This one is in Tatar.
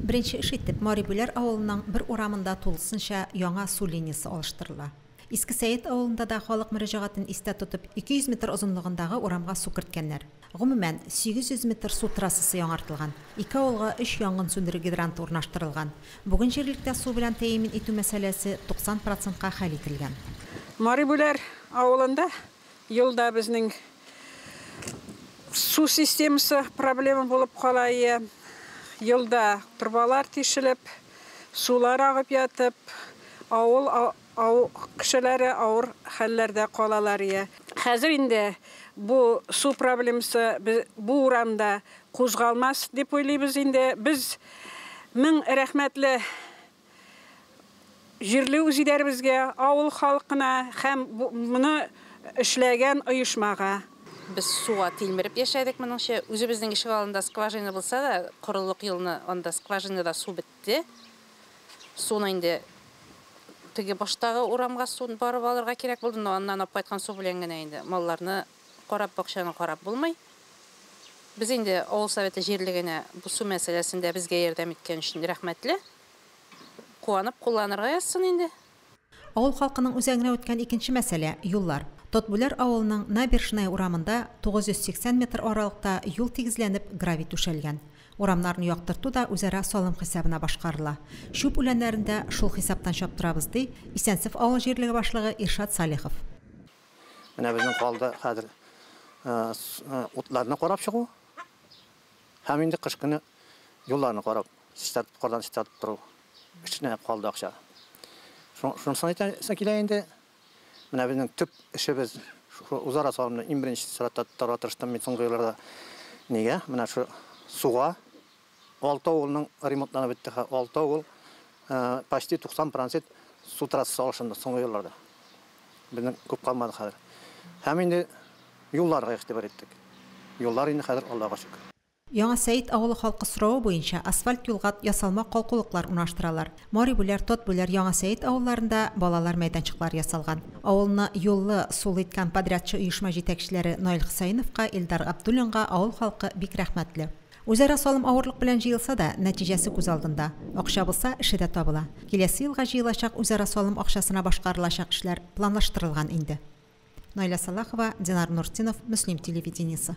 Беренче эш итеп Мари Бүләр авылының бер урамында тулысынча яңа су линиясе алыштырыла. Иске Сәет авылында да халык мөрәҗәгатен истә тотып 200 метр озынлыгындагы урамга су керткәннәр. Гомумән, 800 метр су трассасы яңартылган. Ике авылга өч янгын сүндерү гидранты урнаштырылган. Бүген җирлектә су белән тәэмин итү мәсьәләсе 90 процентка хәл ителгән. Мари Бүләр авылында елда безнең су системасы проблема булып кала ие. Елда торбалар тишелеп, сулар агып ятып, авыл кешеләре авыр хәлләрдә калалар ие. Хәзер инде бу су проблемасы бу урамда кузгалмас дип уйлыйбыз инде. Без мең рәхмәтле җирле үзидарәбезгә, авыл халкына һәм моны эшләгән оешмага. Без суга тилмереп яшәдек моныңча. Үзебезнең ишек алдында скважина булса да, корылык елны анда скважинада су бетте. Суны инде теге баштагы урамга су барып алырга кирәк булды, но аннан алып кайткан су белән генә инде малларны карап, бакчаны карап булмый. Без инде авыл советы җирлегенә бу су мәсьәләсендә безгә ярдәм иткән өчен рәхмәтле. Куанып кулланырга язсын инде. Авыл халкының үзәгенә үткән икенче мәсьәлә юллар. Тотбүләр авылының Набережная урамында 980 метр аралыкта юл тигезләнеп гравий түшәлгән. Урамнарны яктырту да үзара салым хисабына башкарыла. Чүп үләннәрен дә шул хисаптан чаптырабыз, ди Исәнсеф авыл җирлеге башлыгы Иршат Салихов. Менә безнең калды хәзер утларны карап чыгу һәм инде кыш көне юлларны карап, чистартып, кардан чистартып тору. Эшенә калды акча. Шунысын әйтәсе килә инде. Менә безнең төп эшебез шул үзара салымны иң беренче чиратта тотарга тырыштым мин соңгы елларда. Нигә? Менә шу суга алты авылның ремонтланып бетте. Алты авыл почти 90% су трассасы алышынды соңгы елларда. Безнең күп калмады хәзер. Һәм инде юлларга игътибар иттек. Юллар инде хәзер Аллага шөкер. Яңа Сәет авылы халкы соравы буенча асфальт юлга ясалма калкулыклар урнаштыралар. Мари Бүләр, Тот Бүләр, Яңа Сәет авылларында балалар мәйданчыклары ясалган. Авылны юллы, сулы иткән подрядчы оешма җитәкчеләре Наил Хөсәеновка, Илдар Абдуллинга авыл халкы бик рәхмәтле. Үзара салым авырлык белән җыелса да, нәтиҗәсе күз алдында. Акча булса, эше дә табыла. Киләсе елга җыелачак үзара салым акчасына башкарылачак эшләр планлаштырылган инде. Наиля Салахова, Динар Нуртдинов, Мөслим телевидениесе.